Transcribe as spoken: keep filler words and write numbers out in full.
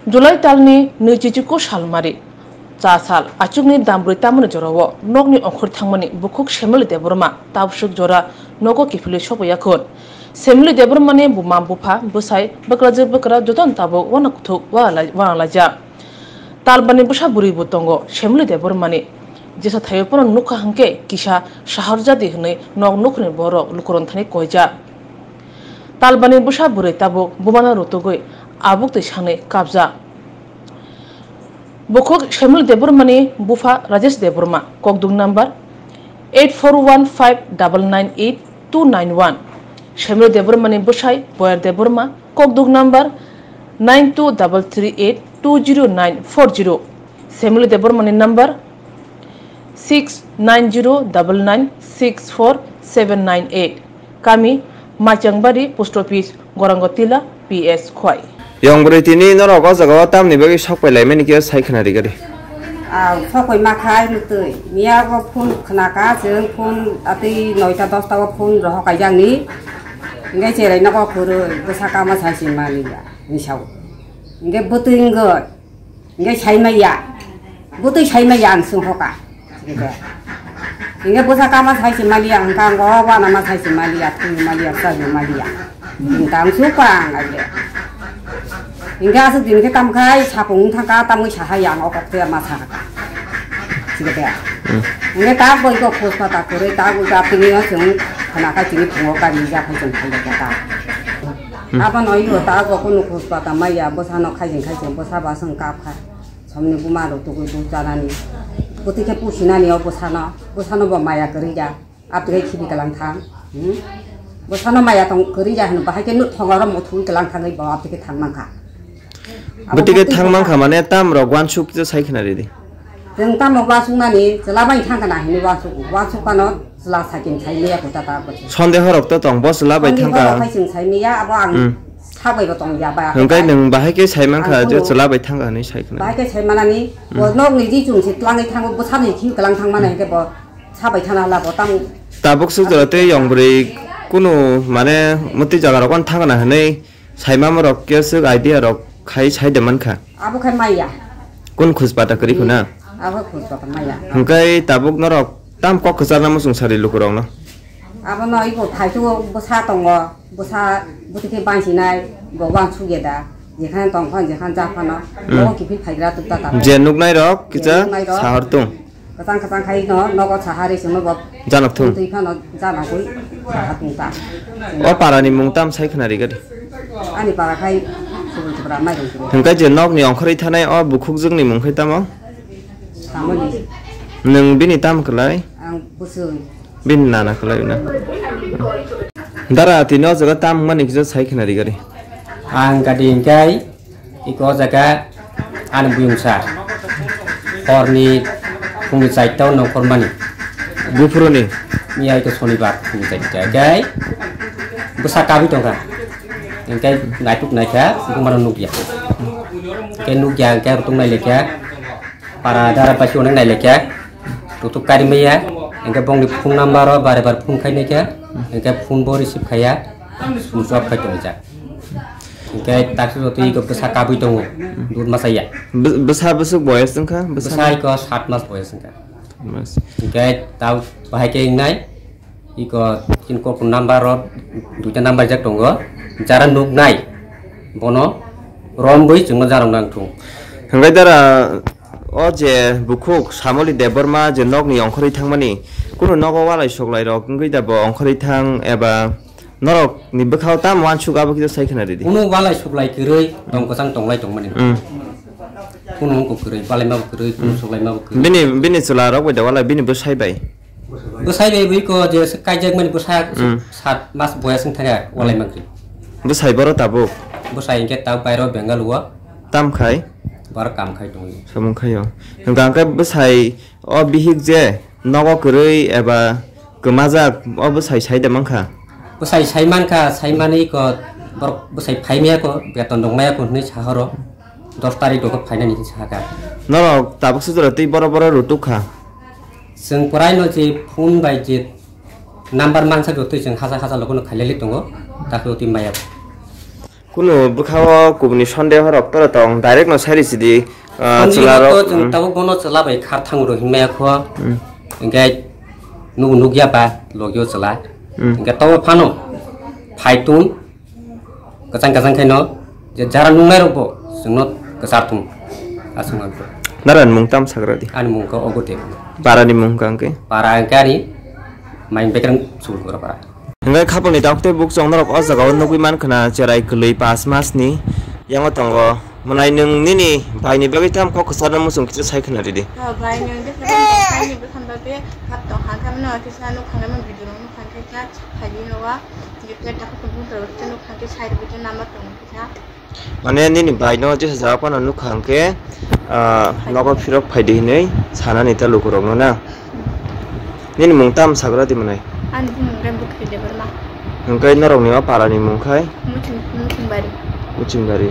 July talni nwichichiko salmari, cha sal, achukni dambrwi tamani jorao nokni ongkhor thangmani bukhuk Semali Debbarma tabswk jora nogo kiphilwi sokpaiya khun. Semali Debbarmani buma bupha bwsai bwkrajwk bwkra jotono tabuk uanakuthuk uanalaijak. Talbani bwsa bwrwibo tongo Semali Debbarmani. Jesa thaio phano nukha hwnkhe kisa sahor jadi hwnwi nok nukhungni borok lukurok thani koijak. Talbani bwsa bwrwi tabuk bumano rutugwi abuk twi sangni kapjak. Bukhuk Semali Debbarmani bupha Rajesh Debbarma, kokduk number eight four one five double nine eight two nine one. Semali Debbarmani bwsai Boyar Debbarma, kokduk number nine two double three eight two zero nine four zero. Semali Debbarmani number six nine zero double nine six four seven nine eight. Kami Maichangbari, post office Gorangotila, P S Khwai. Yong bwrwi tini norok o jaga o tamni bagwi sok pai laimani khe sai khna rikari. Aw, sok pai ma khai mutwi. Miya bo phone khna ka, chwng phone atwi noita dosta o phone rohor kaijak ni. Hingke cherai nogo kwrwi, bwsa kama sai se maliya, ni sao. Hingke bwtwi wngwi. Hingke sai maya, bwtwi sai maya ang swng hoka. Hingke, hingke bwsa kama sai se maliya, hingke ang go wana ma sai se maliya, thung maliya, sa se maliya. Hingke ang supa ang aje. Hingke aswk din khe tam khai sapung wng thang ka, tamwi sa hai ang o kok te ma sa ka. Hingke te. Hmm. Hingke ta boi ko khos pata kwrwi, ta boi ka tini o chwng khana ka tini phungo ka rijak hai chwng phai ka ta. Hmm. Abo no yo ta go kunu khus pata maya, bwsano khaijing khaijing bwsa ba swng kap kha. Somni buma rok tugui bu chanani. Bwtwi khe pusinani o bwsano, bwsano bo maya kwrwi ya. Abtwi khe khibi kalang thang. Hmm? Bwsano maya tong kwrwi ya hwnwi bahai khe nuk thongo ro muthui kalang thangwi bo abtwi khe thang mankha. Bwtwi khe thang mankha mane tam rok wansuk kisa sai khna ridi. Chwng tamo uansuknani chwla bai thang kana hinwi uansuk, uansuk phano chwla saikin sai liya kota ta bwswk. Sondeho rok to tong, bo chwla bai thang ka. Sondeho rok hai chwng sai miya, abo ang hmm. Sak bai bo tong ya ba. Hwnkhe nwng bahai khe sai mankha je chwla bai thang ka hinwi sai khna. Bahai khe sai manani, hmm. Bo nok ni ji chwng se twlangwi thango, bwsa ni khi kwlang thang mana hmm. Hwnkhe bo sa bai thana hala bo tamo. Tabuk suk jora tei yong bwrwi kunu mane mwtwi jaga rok thang kana hinwi Saimama rok khe swk idea rok khai sai de mankha. Abo khai maya. Kun khus pata kwrwi khuna? Abo khus pata maya. Hwnkhe tabuk norok tam kok kwcharna muchung sari lukurokno? Abono iko phaitu bwsa tongo, bwsa bwtwi khe bansinai, bo wansuk ya da, jekhane tongphano, jekhane japhano, hmm. Nogo kiphil phaigra tukta tamo. Je nuknai rok kisa je nuknai rok. Sahor tung. Kwchang kwchang khai no nogo saha ri songno bo. Janok thung. Twi phano janagwi saha tungta. O parani mung tam sai khna rigadi. Ani para khai subul tubra mai rong tubra. Hwnkhe je nokni ongkhorwi thanai o bukhukjwkni mung khai tamo? Tamoni. Nwng bini tam kwlai? Ang bwswng. Bini nana kwlai na. Dara tini o jaga tam wngmani kisa sai khna rigadi. Ang gadi hwnkhe Iko o jaga ani buyungsa horni phungni chaita o nongkhormani. Buphuruni? Miya iko sonibar phungni chaita. Hingke bwsa kabwi tongkha. Hingke naituk naikha, bumano nukya. Hingke nukya, hingke rutung nailaikha. Para dara paisi onek nailaikha. Rutuk karimaya. Hingke bongni phone number o bare bare phone khainaikha. Hingke phone bo receive khaiya. Switch off khai tonglaijak. Hingke taksi rotwi iko bwsa kabwi tongo, dud masa ya. Bw-, bwsa bwswk boyes wngkha? Bwsa iko sat mas boyes wngkha. Mas. Hingke tau bahai khe wngnai, iko chini kokno number rok, duita number jak tongo, jara nuknai, bono romwi chwngno jarok nang thung. Hingke dara o je bukhuk Samoli Debbarma je nokni ongkhorwi thangmani, kunu nogo walai soklai rok wngwi da bo ongkhorwi thang eba Norok ni bwkhao tamo uansuk abo kisa sai khna ridi. Kunu walai suklai kwrwi tong kwchang tonglai tongmani. Hmm. Kunu wngkuk kwrwi, balaima bo kwrwi, kunu hmm. Suklaima bo kwrwi. Bini, bini chwla rok bai da walai, bini bwsai bai. Bwsai bai bwiko je kaijak mani bwsa hmm. Sat mas boyas wng thangya walai mangri. Bwsai boro tabuk. Bwsai hingke tabuk bairo Bengal o. Tam khai? Boro kam khai tongwi. Samung khaio. Hingka hingke bwsai O bihik je nogo kwrwi eba kwmajak, o bwsai sai de mankha? Bwsai sai mankha, sai manwi ko borok bwsai phai maya ko, beton rok maya ko hwnwi sahoro, dos tarik rok phainani hwnwi sahakha. Norok tabuk sujura twi boro boro rutuk kha? Chwng pwraino je phone bai je number mansa jotoi chwng hasa hasa logono khailali tongo, takhe otwi maya. Kunu bwkhao kubuni sondeho rok toro tong, direct no sai risi di, ah, Sondeho chwla rok, to chwng mm. Tabuk bono chwla bai khar thango rw hinmaya kho. Mm. Hinkhe nugo nukya ba logio chwla. Mm. Hinkhe tobo phano phai tong kwchang kwchang khaino je jara nungnai rokbo chwngno kwchar tong. Aswk ma. Nara ni mung tam sagra di. Ani mung khe Ogo Deb. Para ni mung kha hwnkhe? Para hwnkhe ani Maing Bekreng Subulgora para. Hwnkhe khapangni takhuk tei bukchong norok o jaga o nugwi mankha na cherai kwlwi pas mas ni yango tongo. Mwnai nwng nini bai ni bagwi tam kok kwchar no muchung kisa sai khwna ridi. O bai nwng de khwna sai ni bwkham bagwi hap tong kha khe mano kisa nuk kha khe mano video rok nuk kha khe kha phai di no wa. Ge plate takhuk tong bukchong rok nuk kha khe sai rw bwtwi nama tong kha. Mane nini bai no jesa jaga phano nukha hwnkhe, ah, nogo phirok phaidi hinwi sanani ta lukurokno na. Nini mung tam sagra di mwnai? Ani bumung khe Bukri Debbarma. Hwnkhe norokni o para ni mung khai? Muchung-, Muchungbari. Muchungbari.